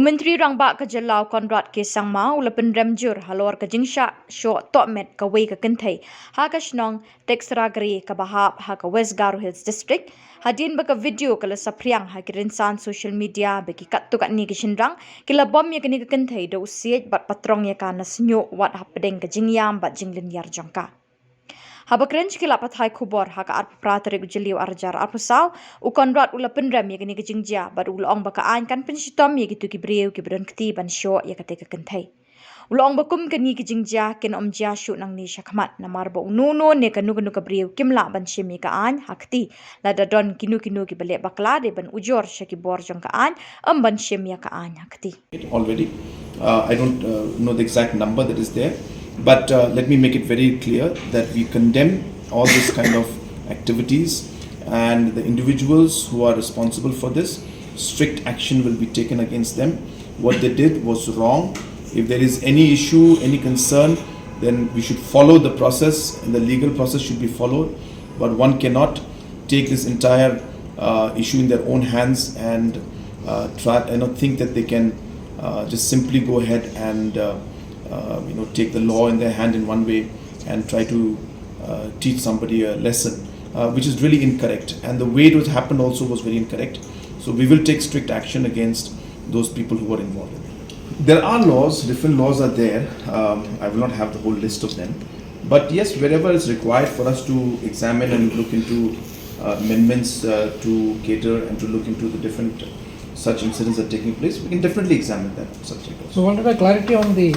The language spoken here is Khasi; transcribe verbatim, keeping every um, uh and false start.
Myntri Rangbah ka jylla u Conrad K Sangma u la pynrem jur halor ka jingshah shoh tohmet kawei ka kynthei ha ka shnong Teksragre kaba hap ha ka West Garo Hills District, hadien ba ka video ka la saphriang ha ki rynsan social media ba ki katto katne ki shynrang ki la bom ïa kane ka kynthei da u siej bad patrong ïa ka na shñiuh wat hapdeng ka jingïam bad jinglynñiar jong ka. Haba kren sha ki lad pathai khubor ha ka arphew phra tarik u Jylliew arhajar arphew saw, u Conrad u la pynrem ïa kane ka jingjia bad u la ong ba ka aiñ kan pynshitom ïa kito ki briew kiba don kti ban shoh ïa kata ka kynthei. U la ong ba kum kane ka jingjia kin ym jia shuh nangne shakhmat namar ba uno uno ne kano kano ka briew kim lah ban shim ïa ka aiñ ha kti lada don kino kino kiba leh bakla dei ban ujor sha ki bor jong ka aiñ, ym ban shim ïa ka aiñ ha kti. Already. Uh, I don't uh, know the exact number that is there, but uh, let me make it very clear that we condemn all this kind of activities, and the individuals who are responsible for this, strict action will be taken against them. What they did was wrong. If there is any issue, any concern, then we should follow the process, and the legal process should be followed. But one cannot take this entire uh, issue in their own hands and uh, try and not think that they can uh, just simply go ahead and uh, uh, you know, take the law in their hand in one way and try to uh, teach somebody a lesson, uh, which is really incorrect. And the way it was happened also was very incorrect. So we will take strict action against those people who are involved in it. There are laws, different laws are there. Um, I will not have the whole list of them. But yes, wherever it's required for us to examine and look into uh, amendments uh, to cater and to look into the different such incidents that are taking place, we can definitely examine that subject also. So, wanted a clarity on the.